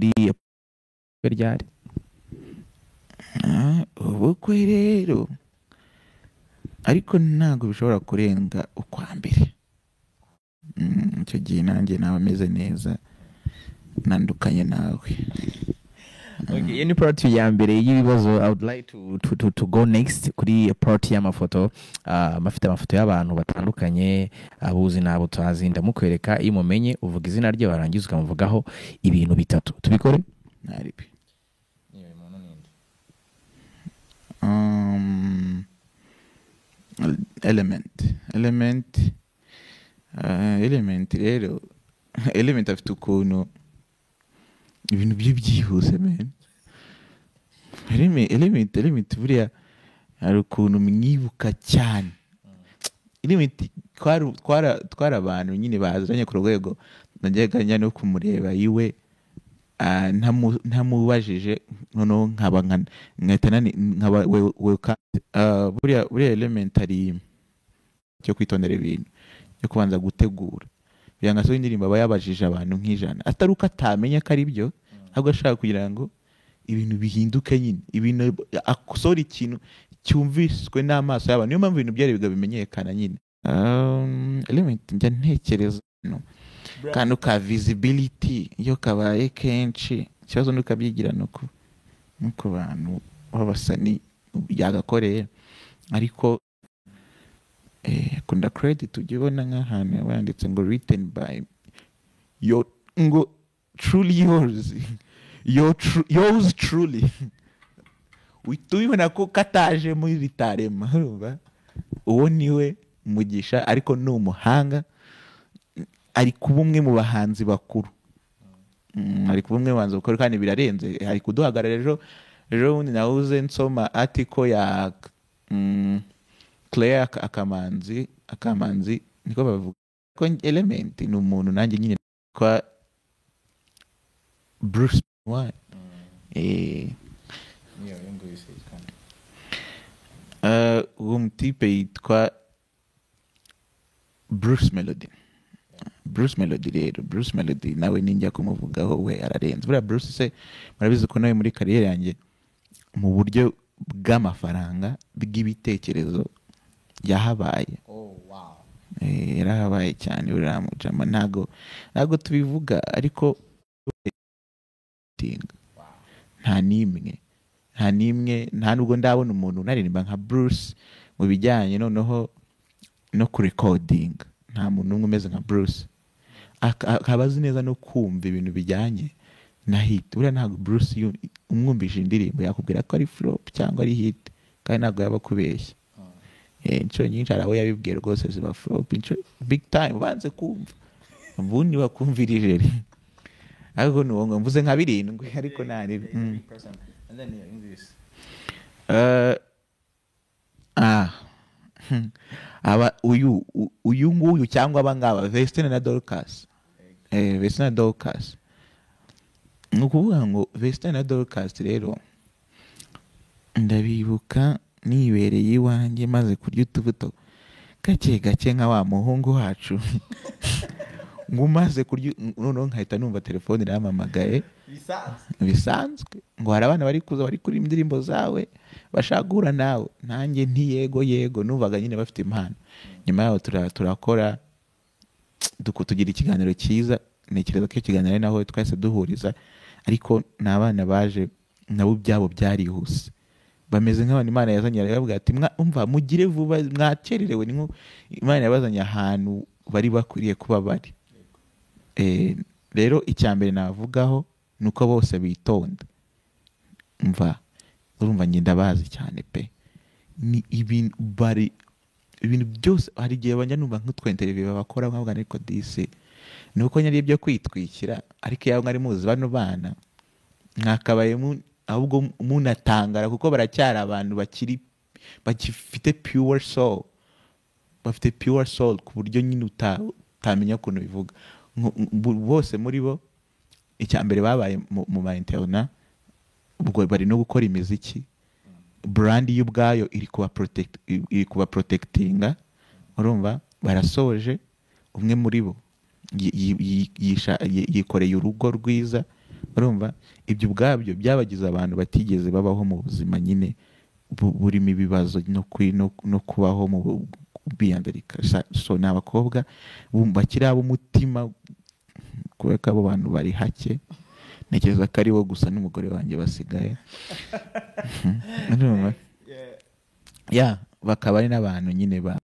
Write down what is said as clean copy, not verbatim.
Kuri ryari? Ah, ubukwe rero ariko ntabwo bishobora kurenga ukwa mbere. Icyo gihe nanjye naba meze neza, nandukanye nawe. Okay, iyo ni part ya mbere y'ibibazo. I would like to go next kuri part y'amafoto. Mafite amafoto y'abantu batandukanye, abuzi n'abo utazi. Ndamukwereka, iyo umumenye uvuga izina rye, warangiza ukamuvugaho ibintu bitatu. Tubikore? Ntaribi. Element rero, Element afite ukuntu ibintu bye byihuse, man. Element buriya hari ukuntu mwibuka cyane. Element twari abantu nyine bazanye ku rwego najyaga njya no kumureba iwe, ntamubajije, noneho nkaba nkahita nkaba we, buriya Element ari cyo kwitondera ibintu cyo kubanza gutegura kugira ngo asohore indirimbo, aba yabajije abantu nk'ijana, atari uko atamenya ko ari byo, ahubwo ashaka kugira ngo ibintu bihinduke nyine, ibintu asohora ikintu cyumviswe n'amaso y'abantu. Niyo mpamvu ibintu byari bimenyekana nyine. Element njya ntekereza no kantu ka visibility iyo kabaye kenshi ikibazo nuko abyigira no ku bantu b'abasani yagakoreye, ariko akunda credit. Ujya ubona nk'ahantu yaba yanditse ngo "written by your", ngo "truly yours", "yours truly", uhita ubibona ko kataje muri ritarema. Urumva uwo niwe Mugisha, ariko ni umuhanga, ari kuba umwe mu bahanzi bakuru. Ari kuba umwe mu bahanzi bakuru kandi birarenze, ari kuduhagarara. Ejo bundi nahuze nsoma article ya Claire Akamanzi, niko bavuga ko Element ni umuntu nanjye nyine kwa Bruce One. Uwo mutipe yitwa Bruce Melody. Bruce Melody rero, Bruce Melody nawe ninjya kumuvugaho, we ararenze. Buriya Bruce se murabizi ko nawe muri kariyeri yanjye mu buryo bw'amafaranga, bw'ibitekerezo, yahabaye. Yarahabaye cyane buriya mujama. Ntago tubivuga, ariko tinga nta n'imwe, nta nubwo ndabona umuntu unaririmba nka Bruce mu bijyanye noneho no kurecordinga. Nta muntu n'umwe umeze nka Bruce. Akaba azi neza no kumva ibintu bijyanye na hit. Buriya ntabwo Bruce iyo umwumvise indirimbo yakubwira ko ari flop cyangwa ari hit, kandi ntabwo yaba akubeshya. Inshuro nyinshi hari abo yabibwiye rwose ziba flop inshuro big time, banze kumva, ubundi bakumvira ijeri. Ariko ni uwo ngo mvuze nka birindwi, ariko nta ribi. Aba uyu nguyu cyangwa aba ngaba, Vestine na Dorcas. Vestine na Dorcas, ni ukuvuga ngo Vestine na Dorcas rero ndabibuka nibereye iwanjye maze kurya utubuto gake gake nka wa muhungu wacu, ngo umaze kurya noneho nkahita numva telefone irampamagaye bisanzwe, ngo hari abana bari kuza bari kuririmba indirimbo zawe, bashaka guhura nawe. Nanjye nti "Yego, yego." Numvaga nyine bafite impano. Nyuma yaho turakora, tugira ikiganiro cyiza. Ntekereza ko icyo kiganiro ari naho twahise duhuriza, ariko ni abana baje nabo ibyabo byarihuse, bameze nk'abantu Imana yazanye irababwira ati "Umva, mugire vuba, mwakererewe." Ni nko Imana yabazanye ahantu bari bakwiriye kuba bari. Rero icya mbere navugaho ni uko bose bitonda. Mva urumva njye ndabazi cyane pe. Ni ibintu bari ibintu byose, hari igihe bajya numva nk'utwa interview bakora nkavuga ariko disi ni uko nyari ibyo kwitwikira, ariko iyo mwari muzi bano bana mwakabaye ahubwo munatangara, kuko baracyari abantu bakiri bagifite pure soul, bafite pure soul ku buryo nyine utamenya ukuntu bivuga. Bose muri bo icya mbere babaye mu ma internat, ubwo bari no gukora imiziki, brand yo ubwayo iri kuba protectinga. Urumva barasoje, umwe muri bo yikoreye urugo rwiza. Urumva, ibyo ubwabyo byabagize abantu batigeze babaho mu buzima nyine burimo ibibazo no kubaho mu biyandarika. So ni abakobwa bakiri ab'umutima, kubera ko abo bantu bari hake. Ntekereza ko ari bo gusa n'umugore wanjye basigaye. Urumva? Ya, bakaba ari n'abantu nyine ba